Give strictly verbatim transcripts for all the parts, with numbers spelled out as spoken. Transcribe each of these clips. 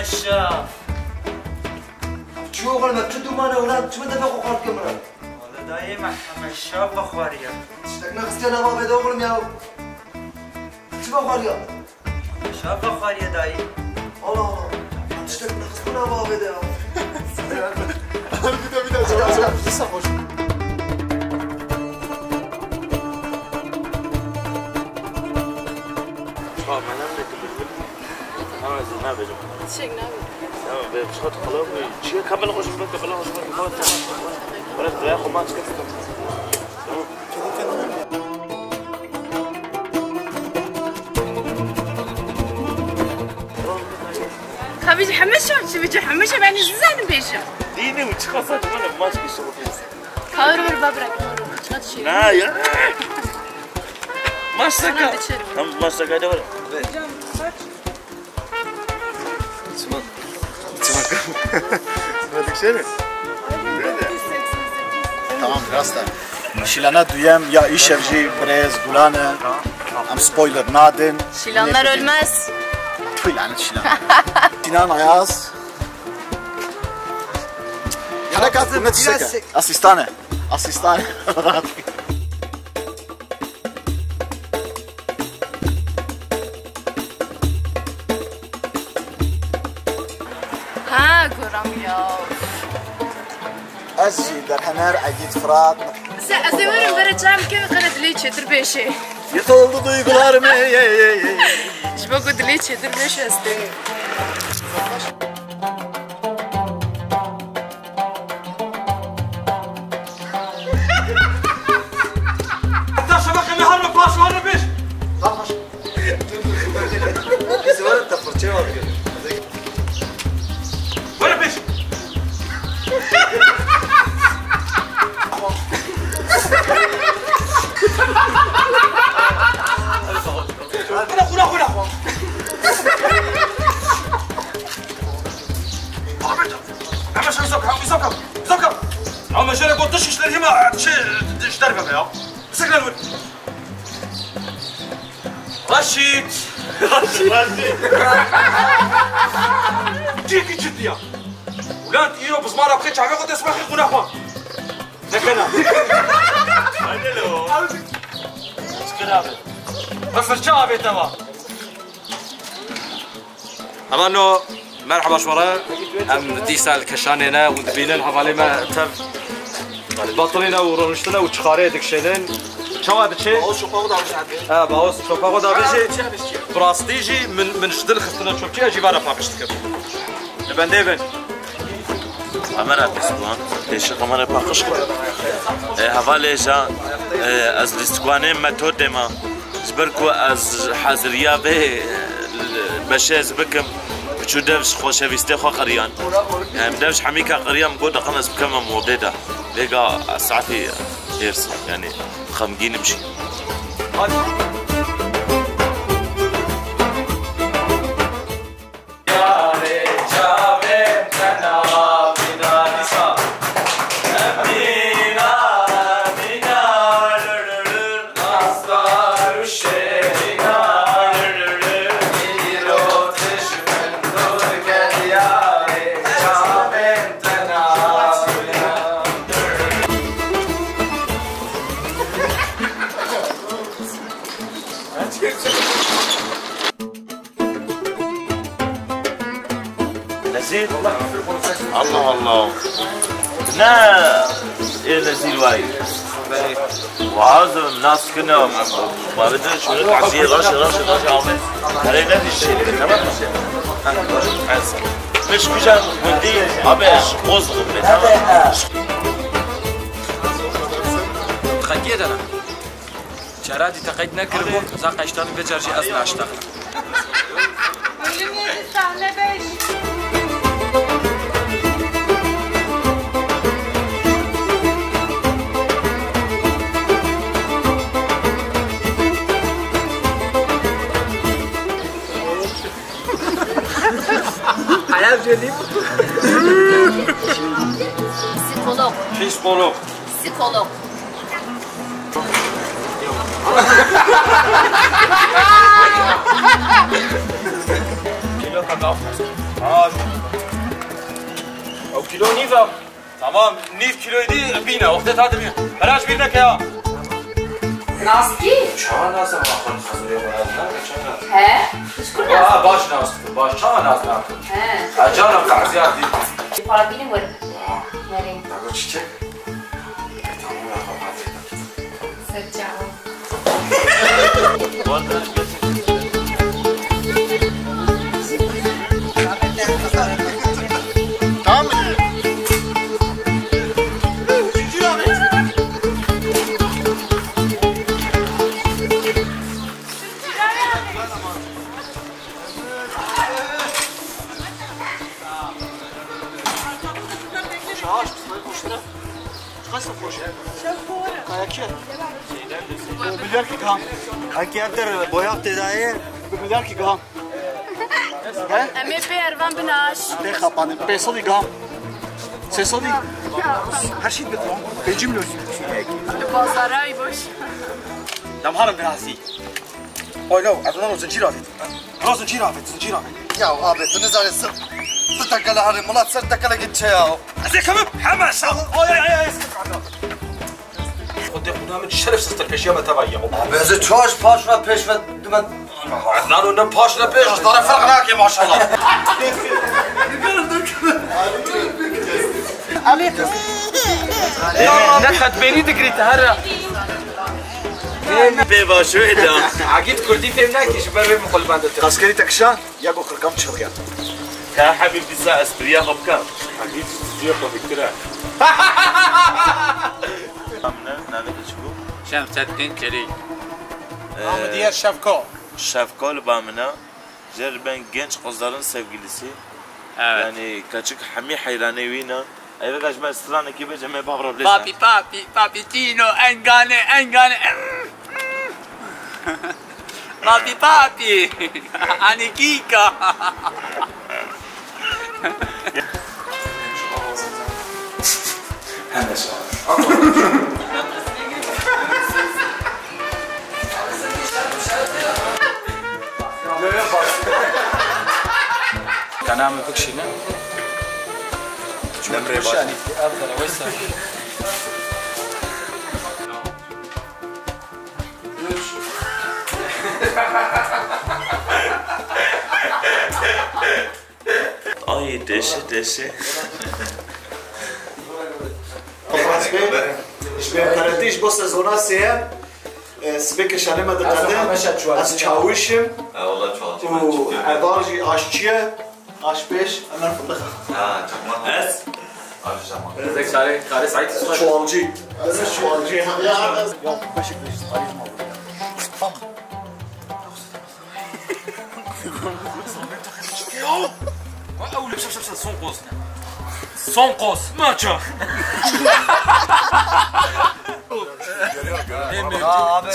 Şaf. Çi oxul me, çi dumane ulan, çi min defa xwe xwar dike min re? Wala dayê me heme şaf vexwariye. Tiştek nexistiye nava vê de oxul ya. Çi vexwariye? Şaf vexwariye dayê. Allah Allah. Tiştek nexistiye nava vê de ya. Bir de, bir de, sana çok sarhoş. Tamam, önemli değil. Ama ez nabêjim. Tiştek nabê. Tamam, be, çiqat xala bû. Çiye kabel xweş bû, kabel xweş bû, kabel xweş bû. Bırak, bırak, xwe ma çiqat. Tamam. Tabii, hemê şev, çi bêje, hemê şev, ben zizanim bêjim. Dînim, çiqat saçma, ma çiqat şev. Kawir bir babra. Çiqat şirin. Na ya. Maşaka. Sana biçerim. Tamam, maşaka da var. Çima? Çima? Çima dikşene? Tamam, rast e. Şîlana duyem ya îşev jî birêz Gulan e. Em spoiler nadin. Şilanlar ölmez. Tüy lanet Şilan. Sinan Ayaz. Hele kalk, ne tiştek e? Asistan e. Asistan. Ha, goram ya. Ez jî derhener Egîd Firat. Se, ez ê werim bere çam ke qere dilê çêtir bêşê. Yıkıldı duygularım, ey, ey, ey, ey. Ji bo ku dilê çêtir bêşê ez têm. Heta şeveqê me her paş were pêş. Paş. Bizi were te fırçe var diyor. Were pêş. Xuna, xuna, xuna. Ahmet, Ahmet, sen uzak kal, uzak kal, uzak kal. Ama şöyle bu dış işler hima, şey, dış derbe ya. Sık lan vur. Raşit. Raşit. Raşit. Ciddi, ciddi ya. Ulan, îro bizmara bixê çavê xwe dest bixê xuna xwe. Nekena. Hadi lo. Çıkır abi. Ve fırça abi, tamam. Hevano, merhaba ji we re. Em dîsa li Keşanê ne û dibînin hevalê me tev batilîne û rûniştine û çixareyê dikişênin. Çawa diçê? Bawo çopa xwe davêje. He, bawo çopa xwe davêje. Bi rastî jî min, min ji dil xistine çopçî, ez jî vana paqij dikim. Li bendê bin. Kamera pêşivan, pêşî kamera paqij kir. E, hevalê ja, e, ez lîstvanê metodê me. Ji ber ku ez heziriya vê, e, beşê ez bikim, çû dev ji xweşevîstê xwe qiriyan. Em dev ji hemîka qiriyan, got, "Deqan ez bikevim modê de." Vêga ez saetî hêrs, yanî xemgîn im jî. Lezîz? Allah Allah. Ne ê lezîz vay. Wazim nas kine. Babetun şunu taziye raş raş raş abi. Hele ne bir şey, tamam mı? Beş kucak gundî abi, boz gundî, tamam mı? Xetiye dene. Cara dî te qeyd nekiribû, za qeştanî vê car jî ez naştexlim. Bölüm yedi, sahne beş. Hayal geleyim. Psikolog. Psikolog. Psikolog. Ha, ew kîlo nîv e. Tamam, nîv kîloyê dî bîne, wextê ta dibîne. Beraş bîr neke ya. Naskî? Çawa nas e, ma xwe xezûrê xwe nas nake, çawa nas? He? Ji kur nas? Aa, baş nas dikim, baş, çawa nas nakim? He. Ecaran qehziyat dî. Para bîne werin. Aa. Werin. Baba çiçek. Tamam ya, baba. Ser çawa. Tamam. Milyar ki gram. Haki her der boya tê dayê. Milyar ki gram. He? Em ê pê ervan binaş. Pê xapanê. Pê sedî gram. Sê sedî. Her şey bir gram. Pêncî milyon. Bazarayı boş. Dem harim birazî. Oy, no, ez ona zincîr avêt. Ona zincîr avêt, zincîr avêt. Ya abi, tu nizanî sir, sir tekele herê milat, sir tekele git çe ya. Ez ê kemim, hemen şal. Ay, ay, ay, ay, sir. Xwedê xuda min şerefsiz te pêşiya me teva ya. Abi, ez ê çaş paş ve pêş ve dimen. Ez nano ne paş ne pêş, ez dara ferq nake maşallah. Alî. Ne qet bêrî digrî te here. Bê baş wê de. Agît kurdî fêm nakî ji ber wê min xwe li benda te. Qaskerî te kişa, ya go qirkam çiriya. Ka hebîb dîsa espriya xwe bike. Agît ziya xwe bikire. Navê te çi bû? Şemsettin Çelik. Ee, Namı diğer Şevko. Şevko li ba min e. Jê re bên genç qızların sevgilisi. Evet. Yani kaçık hemî heyranê wî ne. Eve kaç me stranekî bêje me bavra bilêje. Papi, papi, papicino, engane, engane. Papi, papi. Anikika. Hende sağ ol. Kanamê bikişîne. Demrê baş. Ev wisa. Ay, deşe, deşe. Ji pênperetiş bo sezona sêyem, e, sibê keşanê me diqede. Ez çawişim. Erdal jî aşçi ye. Aşpêş, Ömer Fındık. Ha, tamam. Ez? Abi zaman. Zek Sare, Sare Sait Usta. Çuvalcı. Çuvalcı. Ya, beşik beşik, karizma bu ya. Tamam. Ya! Ay, ew li şef, şef, şef, son qos. Son qos. Maça. Abi.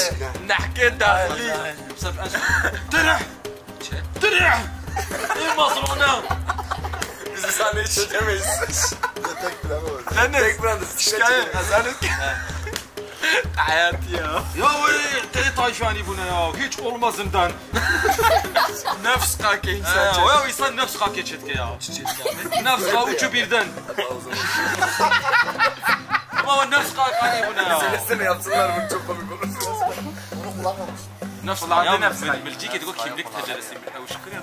Nehke dahili. Tirih. Ê mazlûna. Biz sahneyi çekemeyiz. Tek plan o. Sen de. Tek plan da şikayet. Sen de. Hayat ya. Ya wê te tayfanî bûne ya. Hiç olmazından. Nefs kake insan. Ya, ya insan nefs kake çetke ya. Nefs ka üçü birden. Ama o nefs kake bûne ya. Söylesene yapsınlar bunu, çok komik olur. Nefs kake. Nefs kake. Milcîkê digo kimlik tecelesi. Ew şikir ya.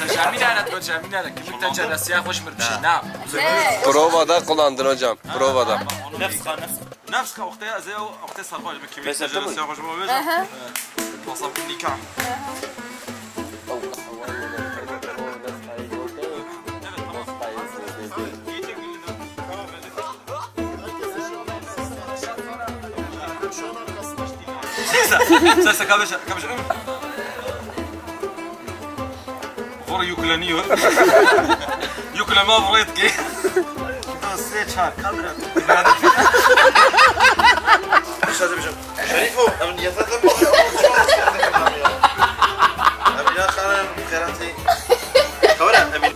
Te camî nere, te camî nere? Kimlik tecelesiya xweş mir bişî. Na. Ne? Provada kullandın hocam. Provada. Nefs ka, nefs. Nefs ka, wextê ez ê, wextê serbaş me kimlik tecelesiya xweş me bêje. Aha. Wasa nikah. Aha. Sese, sese, kabeşe, kabeşe. Vur yükleniyor. Yükleme vur etki. Sê çar, kamera. Şerîfo, ev niyete de bak. Ev ya xanım, xeratî. Kamera, emin.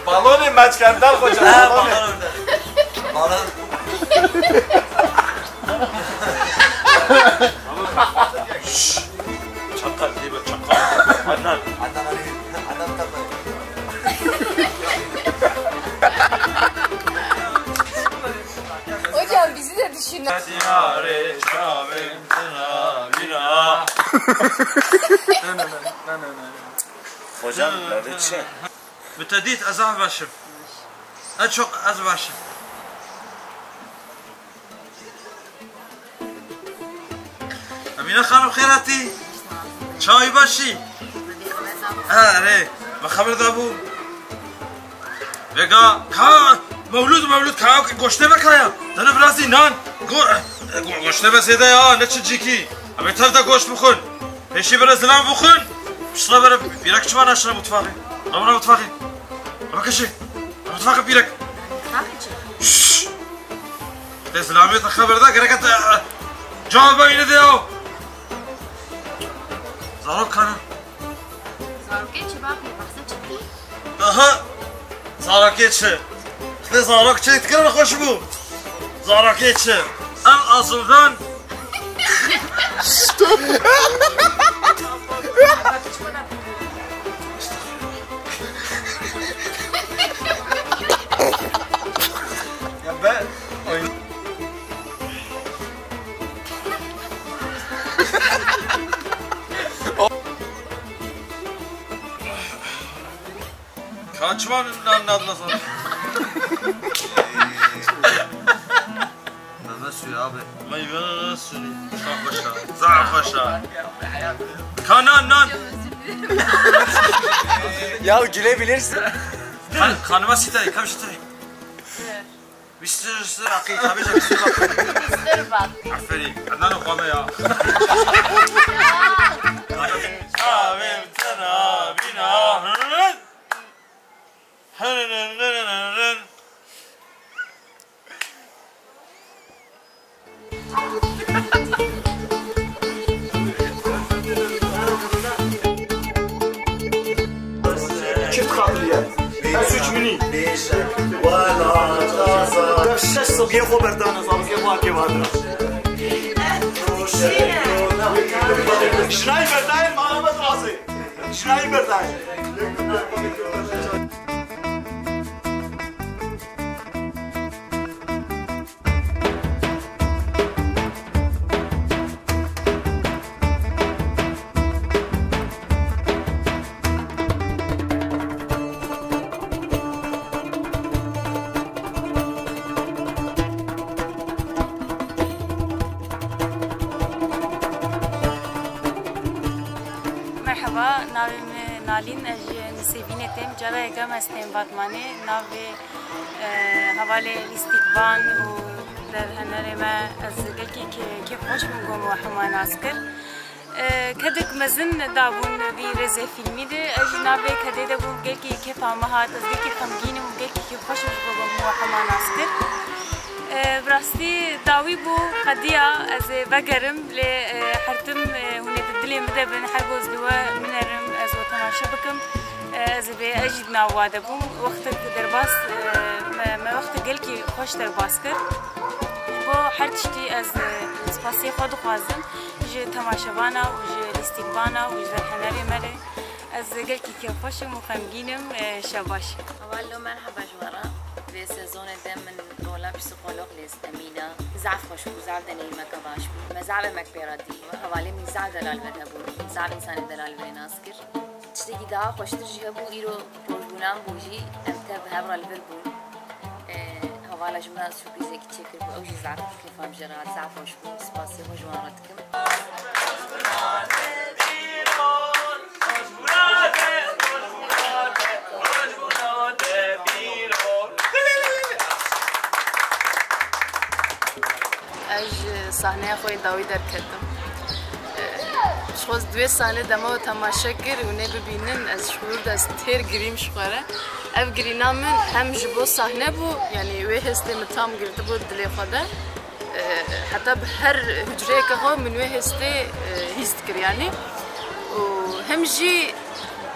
Balonê meçkendar hocam. Ha, balon. Balon orada. Balon. Şşş. Çakal diye böyle çakal. Hocam bizi de düşünün. Hocam, nerede çi? Bi te dît ez zehf baş im. Ne çok ez baş im. Emîne xanim xêr hatî. Çawa baş î? Erê, me xeber dabû. Vêga, ka, mewlûd, mewlûd, ka, goştê me kaya. Dene birazî nan. Go, go, goştê me zêde ya, ne çi cîkî. Em ê tev de goşt bixwin. Pêşî bere zilam bixwin. Piştre bere pîrek çima naşine mutfaxê. Rabine mutfaxê. Raba kişê. Mutfaxê pîrek. Şşş. Te zilamê te xeber da, gerek te, e, cevap beyni de ya. Zarok kana. Zarokê çi bak, ne bahse çi? Aha. Zarokê çi? Te zarok çi dikir xweş bû. Zarokê çi? Em azuldan. Ya ben oyun. Kaçmanın lan lan lan. Meyve suyu abi. Meyve suyu. Çok başa. Zaf başa. Kanan nan. Ya gülebilirsin. Kan, kanıma sitay, kam sitay. Mister Sir Akî, tabii ki Mister Bak. Mister Bak. Aferin. Adnan okuma ya. Abi, tena, bina. Çift katlı yer. Ez üç mini. Dev şeş sıbiye xo berdane, zabıke bu ake vadra. Şinay berdayım, mağlama razı. Şinay berdayım. Merheba, navê min Nalîn, ez ji Nisêbînê têm. Cara yekem ez têm Batmanê. Navê, e, hevalê lîstîkvan û derhenerê me, ez gelkî kê-, kêfxweş bûm ku min we hema nas kir. E, kedek mezin dabûn vî rêzê fîlmî de. Ez jî nav vê kedê de bûm, gelkî kêfa min hat, ez gelkî xemgîn im û gelkî kêfxweş im ji bo ku min we hema nas kir. E, bi rastî dawî bû, qediya ez ê vegerim, lê, e, her tim, e, hûn ê di dilê min de bin, her goz li we min erim, ez we temaşe bikim. E, ez ê bê, ez jî di nav wa de bûm. Wextek derbas, e, me, me wextek gelkî xweş derbas kir. Ji bo her tiştî ez, e, spasiyê xwe dixwazim. Ji temaşevana û ji lîstîkvana û ji derhenerê me re ez gelkî kêfxweş im û xemgîn im, e, şev baş. Hevalno, merheba ji we re. Vê sezonê de min rola psîkolog lêst Emîna. Zaf xweş bû, zaf deneyîmeke baş bû. Me zaf emek pê re dî. Hevalê min zaf delal vir hebûn. Zaf însanê delal vir nas kir. Tiştekî daha xweştir jî hebû, îro rojbûnan bû jî, em tev bi hev re li vir bûn. E, hevala ji min re surprîzekî çêkiribû, ew jî zaf kêfa min jê re hat, zaf xweş bû. Spasê xwe ji wan re dikim. Ez ji sahneya xwe yê dawî derketim. Ji xwe di wê sahnê dema we temaşe kir û nê bibînin, ez ji xwe de ez têr girîm ji xwe re. Ev girîna min hem ji bo sahne bû, yanî wê hêstê min tam girtibû dilê xwe de. E, heta bi her hucreyeke xwe min wê hêstê, e, hîs dikir yanî. Û hem jî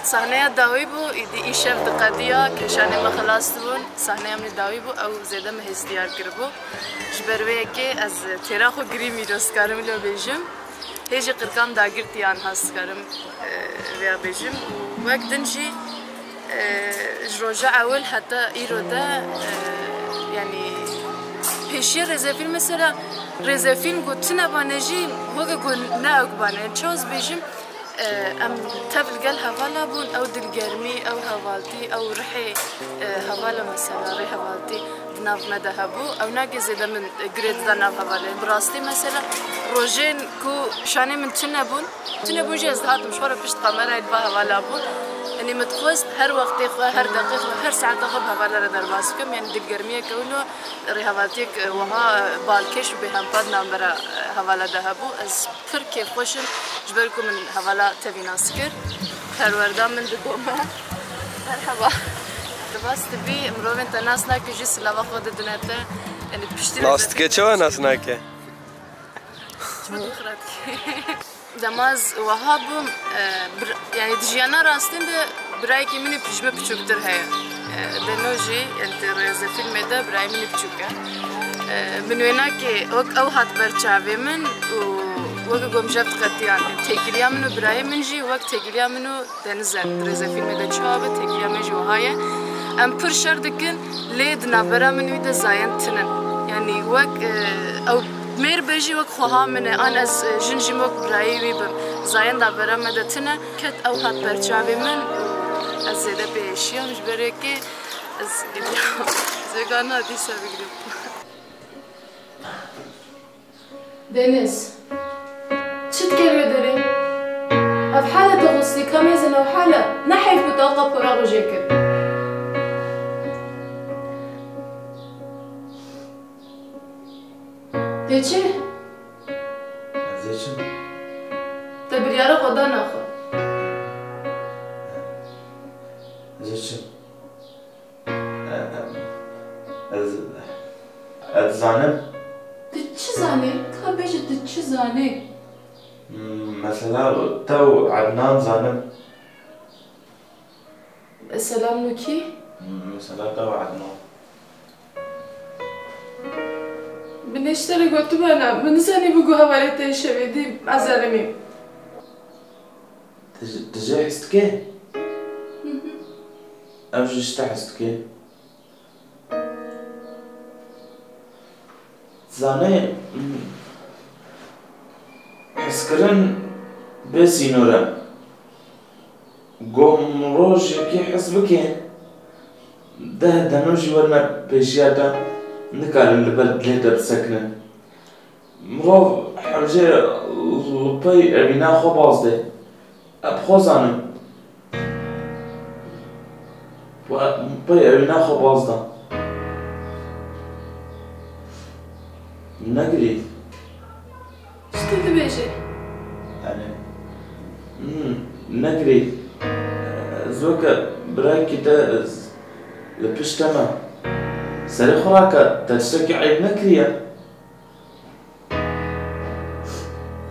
sahneya dawî bû, îdî îşev diqediya, kêşanê me xilas dibûn, sahneya min dawî bû, ew zêde min hêstiyar kiribû. Ji ber wê yekê ez têra xwe girîm îro dikarim wilo bêjim. Hê jî qirkan dagirtiyan has dikarim, e, Vêya bêjim û wek din jî, e, ji roja ewil heta îro de, e, yanî pêşiya rêzefîlm mesela rêzefîlm ku tune bane jî weke ku ne ew bane. Çawa ez bêjim, e, em tev li gel hevala bûn, ew dilgermî, ew hevaltî, ew rihê, e, hevala mesela rê hevaltî di nav me de hebû. Ew nake zêde min girê dida nav hevalê. Bi rastî mesela rojên ku şanê min tune bûn, tune bûn jî ez dihatim ji xwe re pişt kamerayê diba hevala bûn. Yanî min dixwest her wextê xwe, her deqê xwe, her saeta xwe bi hevala re derbas bikim. Yanî dilgermiyeke wilo, rêhevaltiyek wiha balkêş û bêhempa di navbera hevala de hebû. Ez pir kêfxweş im ji ber ku min hevala tevî nas kir. Perwerda min digo me. Merheba. Diba stibî mirovên te nas nake jî silava xwe didine te. Yanî piştî re Nas dike, çawa nas nake? Çima tu xira dikî? Dema ez wiha bûm, e, bir, yanî di jiyana rastîn de birayekî min û ji min piçûktir heye. E, Deno jî, yanî di rêzefîlmê de birayê min û piçûk e. E, min wê nake, wek ew hat ber çavê min û weke ku em ji hev diqetiyan. Têkiliya min û birayê min jî wek têkiliya min û Deniz e. Di rêzefîlmê de çawa be, têkiliya me jî wiha ye. Em pir şer dikin, lê di navbera min û wî de Zayend tune. Yanî wek, e, ew mêr be jî wek xweha min e, an ez, e, jin jî wek birayê wî bim. Zayend navbera me de tune. Ket ew hat ber çavê min û ez zêde pê êşiyam ji ber wekê ez giriyam. Ez ê ka na dîsa bigrim. Deniz, çi dike wê derê? Ev hale te xwestî, ka mêzin ew hale, ne heyf bû te ew qapora xwe jê kir. Tê çi? Ez ê çim. Te biryara xwe da naxwe. Ez ê çim. Ez, ez dizanim. Tu çi zanî? Ka bêje tu çi zanî? Hmm, mesela te û Ednan zanim. Mesela min û kî? Hmm, mesela te û Ednan. Min nê ji te re gotibana, min nizanîbû ku hevalê te yê şevê dî, ez erimîm. Tu, tu jê hez dikî? Hı hı. Ew jî ji te hez dike. Zanê, hezkirin bê sînor e. Ku mirov ji yekê hez bike, deh deno jî werine pêşiya te, nikarin li ber dilê te bisekinin. Mirov hemjê li pey evîna xwe baz de. Em xwe zanin. Pey evîna xwe baz da. Negirî. Çi tu dibêjî? Yani, hmm, negirî. Ez weke birayekî te, ez li pişt te me. Serê xwe rake, te tiştekî eyb nekiriye.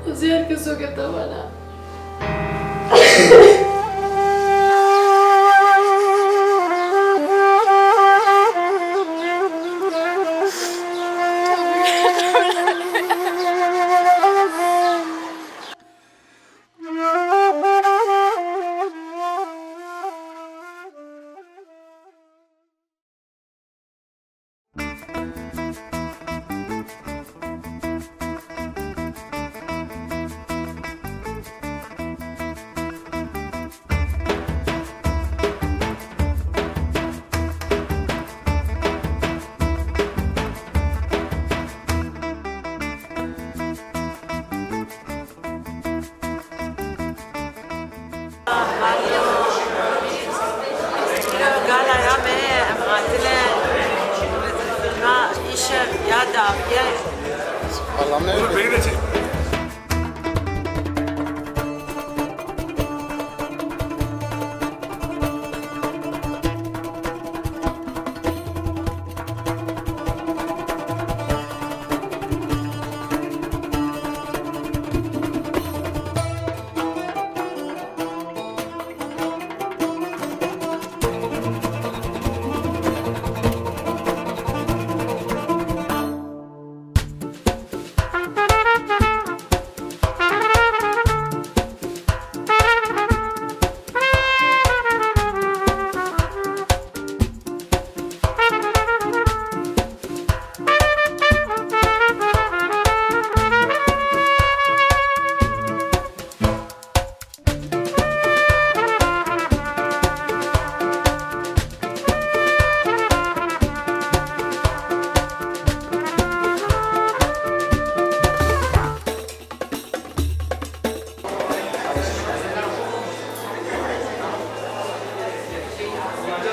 Xwezî her kes weke te wela. Îro galaya me, em hatine, ma îşev ya dawiye.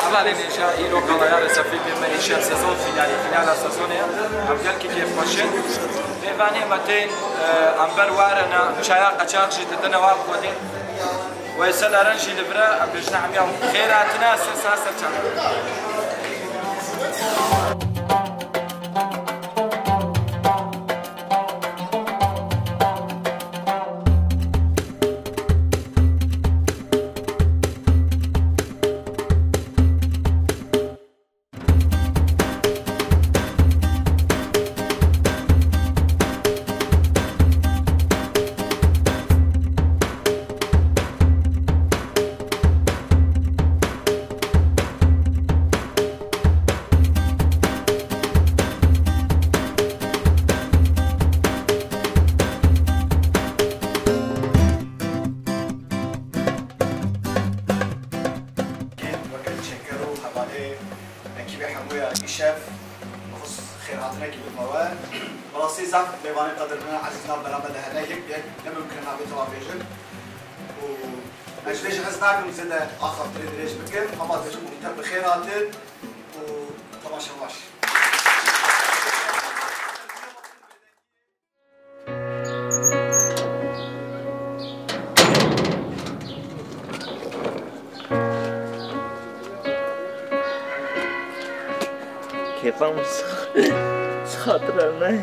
Fîstalê nêja îro galaya Rêzefîlmê me, îşev sezon fînalî, fînala sezonê ye. Em gelkî kêfxweş in. Mêvanê me tên, e, em ber warine, çaya qeçax jî didine, wan xwedî. Weysel Eren jî li vir e, em bêjine hemiya xêr hatine, ser sar ser çavan. Weke çêker û hevalê ekîbê hemû ya îşev, nifus xêrhatinekî bi me we. Bi rastî zaf mêvanê qedirmendin, ezîz nav bera me de hene, yek bi yek ne mimkin nabê te wan bêjin. Û ez ji vê jî hez nakim zêde axaftirê dirêj bikim, hema dibêjim hûn tev bi xêr hatin û temaşe baş. Kêfa min ji xatir ev nayê.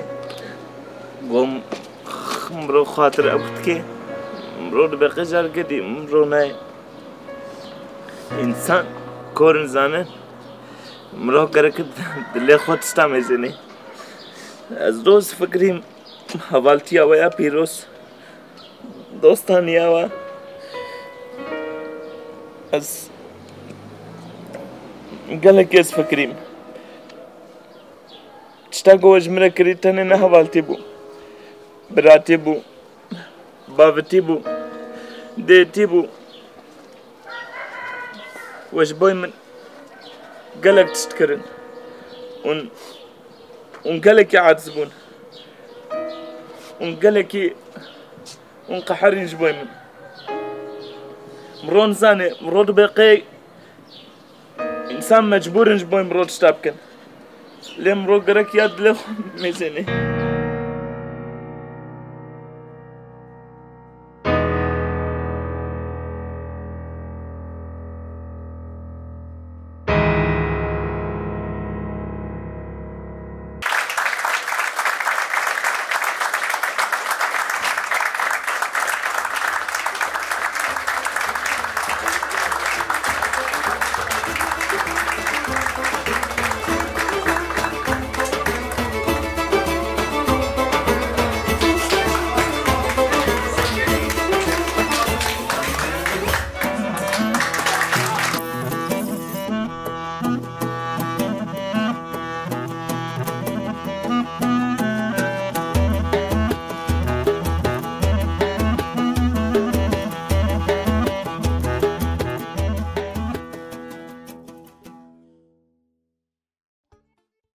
Gom miro xatir ew dike. Miro dibe qejar gedî miro nayê. Însan korin zanin. Miro gerek dilê xwe tişta mêzênê. Ez doz fikirîm. Hevaltiya we ya pîroz, dostaniya we, ez gelek ez fikirîm. Tişta ku we ji min re kirî tenê ne hevaltî bû, biratî bû, bavitî bû, dêtî bû. We ji bo min gelek tişt kirin. Hûn, hûn gelekî aciz bûn. Hûn gelekî, hûn qeherîn ji bo min. Miro nizane, miro dibe qey însan mecbûr in ji bo miro tişta bikin. Lê miro gerek ya dilê xwe mêzênê.